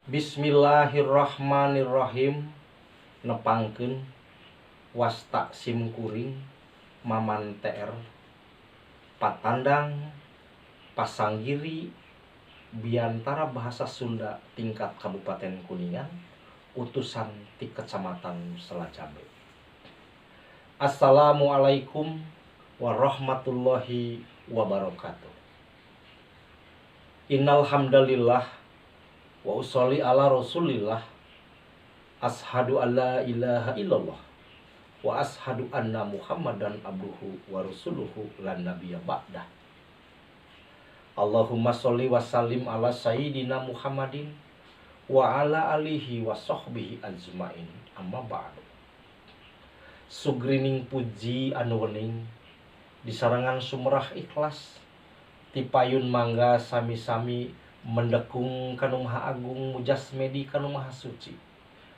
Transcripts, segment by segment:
Bismillahirrahmanirrahim. Nepangkeun wasta simkuring Maman TR Patandang Pasanggiri Biantara Bahasa Sunda tingkat Kabupaten Kuningan utusan ti Kecamatan Selajambe. Assalamualaikum warahmatullahi wabarakatuh. Innal hamdalillah wa usolli ala rasulillah, ashadu alla ilaha illallah wa ashadu anna muhammadan abduhu wa rasuluhu lan nabiyya ba'dah. Allahumma sholli wa sallim ala sayyidina Muhammadin wa ala alihi wa sahbihi ajmain, amma ba'du. Sugrining puji anu wening disarengan sumerah ikhlas tipayun mangga sami-sami mendekung kanu Maha Agung mujasmedi kanu Maha Suci,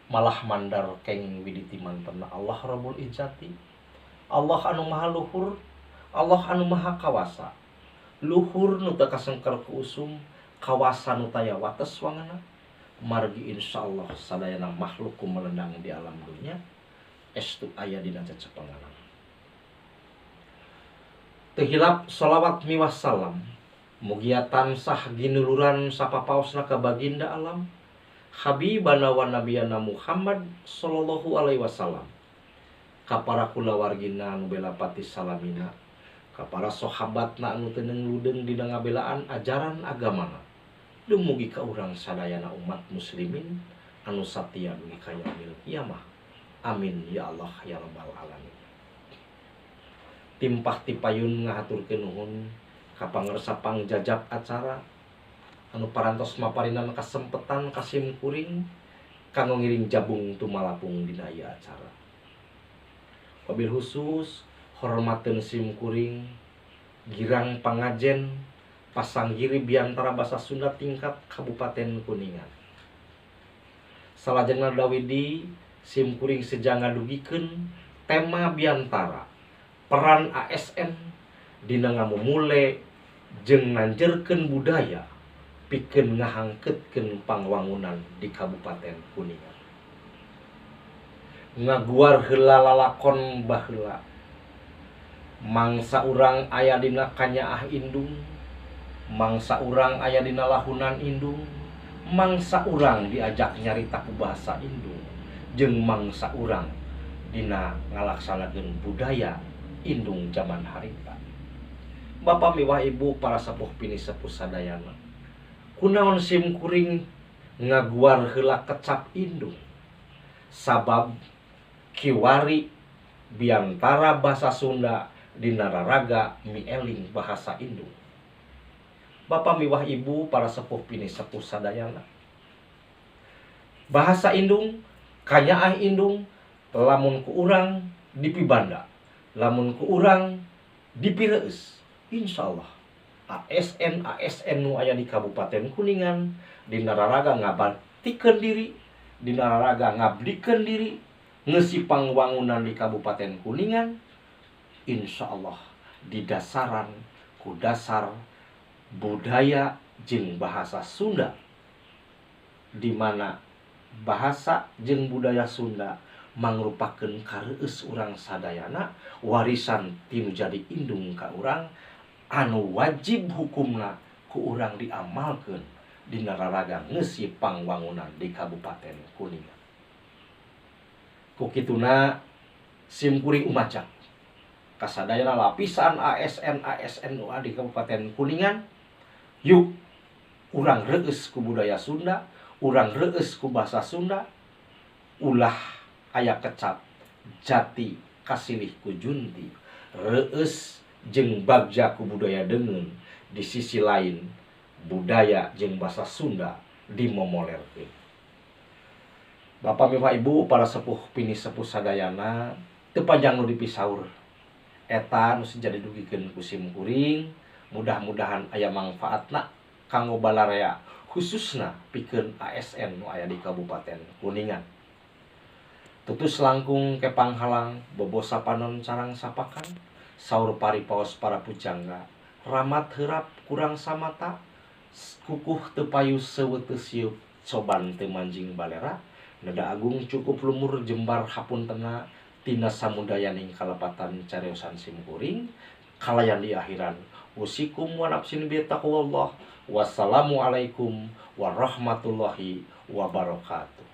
malah mandar keng widiti mantena Allah Rabbul Izzati, Allah anu Maha Luhur, Allah anu Maha Kawasa, luhur nu teu kasengker ku usum, kawasa nu taya wates wangana, margi insyaallah sadayana makhluk ku melendang di alam dunya estu aya dina cecepenganan. Teu hilap sholawat miwah salam mugia tansah ginuluran sapapaosna ka baginda alam habibana wa nabiyana Muhammad sallallahu alaihi wasallam, ka para kulawargina anu bela pati salamina, ka para sahabatna anu teu ludeung dina ngabelaan ajaran agamana, dumugi ka urang sadayana umat muslimin anu satia dugi ka yaumil kiamah. Amin ya Allah ya rabbal alamin. Timpah tipayun ngahaturkeun nuhun ka pangersa pangjajab acara anu parantos maparinan kasempetan kasim kuring kanggo ngiring jabung tumalapung dina ieu acara. Wabil khusus hormateun sim kuring Girang Pangajen Pasanggiri Biantara Basa Sunda tingkat Kabupaten Kuningan. Salajengna dawidi sim kuring seja ngadugikeun tema biantara peran ASN dina ngamumule jeung nanjerkeun budaya pikeun ngahangkeutkeun pangwangunan di Kabupaten Kuningan. Ngaguar heula lalakon baheula, mangsa urang aya dina kanyaah indung, mangsa urang aya dina lahunan indung, mangsa urang diajak nyarita ku bahasa indung, jeung mangsa urang dina ngalaksanakeun budaya indung jaman harita. Bapak miwah ibu para sepuh pinisepuh sadayana, kunaon sim kuring ngaguar heula kecap indung, sabab kiwari biantara bahasa Sunda dina raraga mieling bahasa indung. Bapak miwah ibu para sepuh pinisepuh sadayana, bahasa indung kanyaah indung lamun ku urang dipibanda, lamun ku urang dipireueus, insyaallah ASN ASN nu aya di Kabupaten Kuningan dina raraga ngabaktikeun diri, dina raraga ngabdikeun diri ngeusi pangwangunan di Kabupaten Kuningan, insyaallah didasaran ku dasar budaya jeung bahasa Sunda, di mana bahasa jeung budaya Sunda mangrupakeun kareueus urang sadayana, warisan ti nu jadi indung ka urang anu wajib hukumna ku urang diamalkeun dina raraga ngeusi pangwangunan di Kabupaten Kuningan. Ku kituna sim kuring umajak kasadayana lapisan ASN ASN nu di Kabupaten Kuningan, yuk urang reueus ku budaya Sunda, urang reueus ku bahasa Sunda, ulah aya kecap jati kasilih ku junti, reueus jeung bagja ku budaya deungeun, di sisi lain budaya jeung bahasa Sunda dimomolerkeun. Bapak miwah ibu para sepuh pinisepuh sadayana, teu panjang nu dipisaur, eta nu seja didugikeun ku sim kuring, mudah-mudahan aya mangfaatna kanggo balarea khususna pikeun ASN nu aya di Kabupaten Kuningan. Tutus langkung kepanghalang bobosa panon carang sapakan, saur paripaos para pujangga, ramat heurap kurang samata, kukuh teu payu seueuh teu sieup. Coban teu manjing balera. Neda agung cukup lumur jembar hapuntena tina samudayaning kalepatan cariosan simkuring kalayan di akhiran. Usikum wa nafsin bi taqwallah. Wassalamualaikum warahmatullahi wabarakatuh.